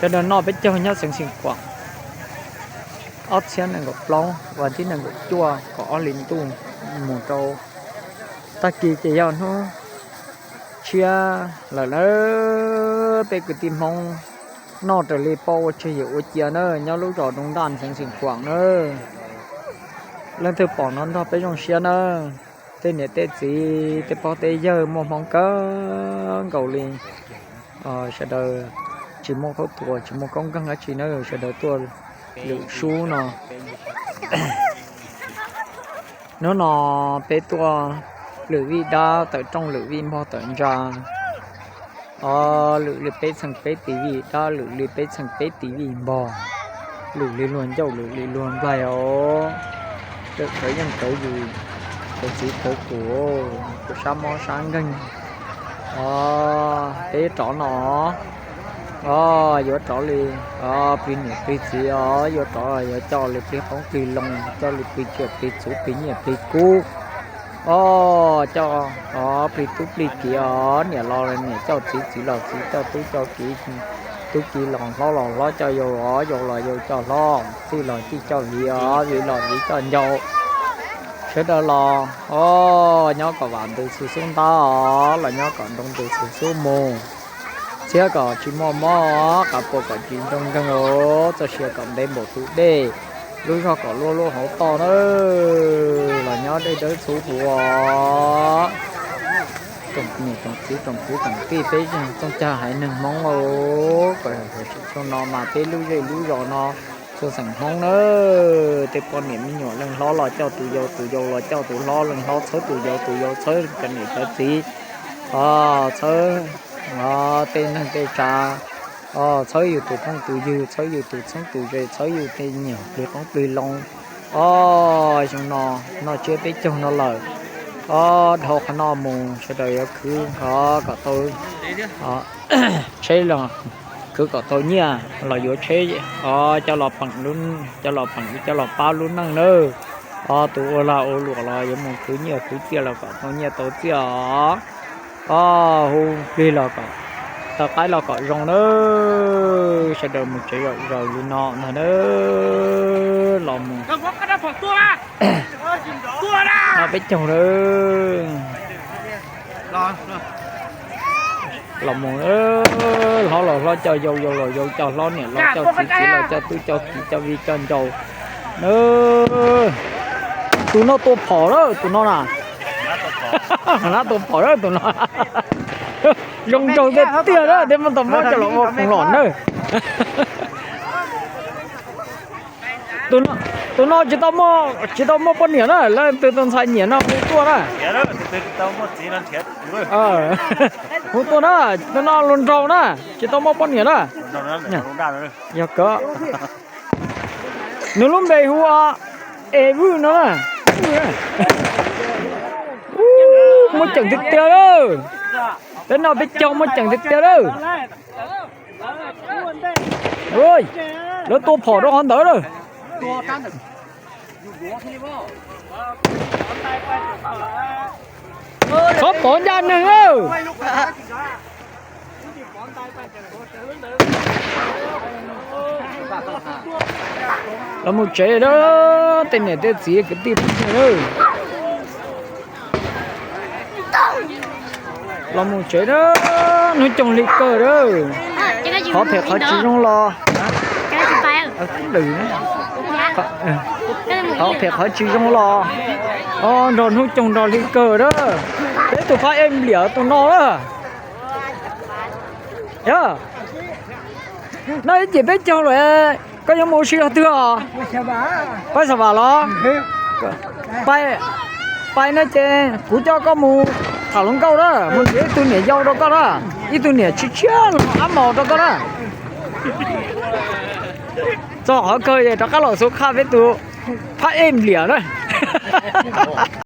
Sawv daws noj peb caug nyob xeev Xeev Khuam, ob txhiab nees nkaum plaub vas thib nees nkaum cuaj kaum ob hli ntuj mus rau tag kis ces yog hnub tshiab lawm na. Peb kwv tij Hmoob noj raws li poj ua tseg yawm ua cia na, nyob lub zos Doo Daj xeev Xeev Khuam na. Leej twg pom no nrog peb zoo siab na. Tej niam tej txiv tej pog tej yawg muaj hmoov kawg nkaus li. Sawv daws tsis muaj khaub thuas tsis muaj koob nkeeg dab tsi na, sawv daws tuaj lwm sub no. Hnub no peb tuaj lwm vij dab tawm rooj lwm vij npog tawm ntsa. O, lwm li peb txheej peb tiv vij dab lwm li peb txheej peb tiv vij npog, lwm li luag ncauj lwm li luag nplaig os. Lwm kawv yeej kawv yus, kawv txiv kawv tus, kawv sab mob sab nkeeg. O, peb rov no, o, yuav rov li, o, plig niam plig txiv os, yuav rov yuav coj li plig qoob plig loo, coj li plig ciaj plig txhuv plig nyiaj plig kub. O, coj, o, plig tub plig kiv os, niam los niam coj txiv, txiv los txiv coj tub coj kiv, tub kiv los hlob los hlob coj yau os, yau los yau coj hlob, txij los txij coj viv os, viv los viv coj ncau. Sawv daws los, o, nyob kom vam ntws xwb xub ntab os, los nyob kom nroo ntws xwb xub mus. Txhiab kom tsis muaj mob, qav pua kom tsis nroo nkeeg os, txoj sia kom ntev npaum tus dej, lub zog kom luaj lub hauv toj na. Los nyob dej dawb txhuv huv os. Tsoom niam tsoom txiv tsoom kwv tsoom tij peb txooj cag haiv neeg Hmoob os, kom txhua no mas peb lub zej lub zos no txhua xeem Hmoob na, tej poj niam me nyuam leej hlob los coj tus yau, tus yau los coj tus hlob, leej hlob txhawb tus yau, tus yau txhawb cov niam cov txiv, txhawb tej neeg tej tsav, txhawb yus tus phooj tus ywg, txhawb yus tus txheeb tus ze, txhawb yus tej nyiam plig qoob plig loo. O, xyoo no noj tsiab peb caug no lawm. O, dhau qhov no mus sawv daws yuav khwv kom tau tsheb los, khwv kom tau nyiaj los yuav tsheb, o, coj los peem, coj los peem coj los pab lub neej nawb. O, tus ua lag ua luam los yuav mus khwv nyiaj khwv txiaj los kom tau nyiaj tau txiaj os. O, hu plig los kom tau qaib los kom zoo nawb. Sawv daws mus tsev zaum zaus li no ntag nawb. Los mus, no peb caug nawb. Los mus, hlob los hlob coj yau, yau los yau coj hlob, niam los coj txiv, txiv los coj tub coj kiv coj vij coj ncaus. Tus no tua phom lawm tus no na. Nab tua phom lawm tus no. Zoo nraug tiag tiag na, tej muab tau muab coj los ua foom los nawb. Tus no tsis tau, tsis tau muaj poj niam na, leej twg tus ntxhais nyiam no hu tuaj na. Hu tuaj na, tus no luag nraug na, tsis tau muaj poj niam na. Yog kawg. Nws lub npe hu ua Es Vwj no na. Muaj ceem tiag tiag lawm. Peb noj peb caug muaj ceem tiag tiag lawm. Lawv tua phom rau qhov ntawd lawm. Txhob pov ncaj neeg lawm. Los mus tsev lawm, tej niam tej txiv kwv tij phooj ywg lawm. Los mus tsev lawm, hnub coog hli kawg lawm. Qhov phem qhov tsis zoo los, qhov phem qhov tsis zoo los, o, nrog hnub coog nrog hli kawg lawm. Peb tus phab ej npliam tus no lawm. Yog, noj ib cim peb caug lawm, koj yuav mus ua si rau twg os? Pab Xav Vam los? Pab, pab no ces kuv coj koj mus tham hluas nkauj na, mus nrhiav ib tug niam yau rau koj na, ib tug niam tshiab tshiab los ab mos rau koj na. Txog qhov kawg es rov qab los xub qhaj peb tus phab ej npliam na.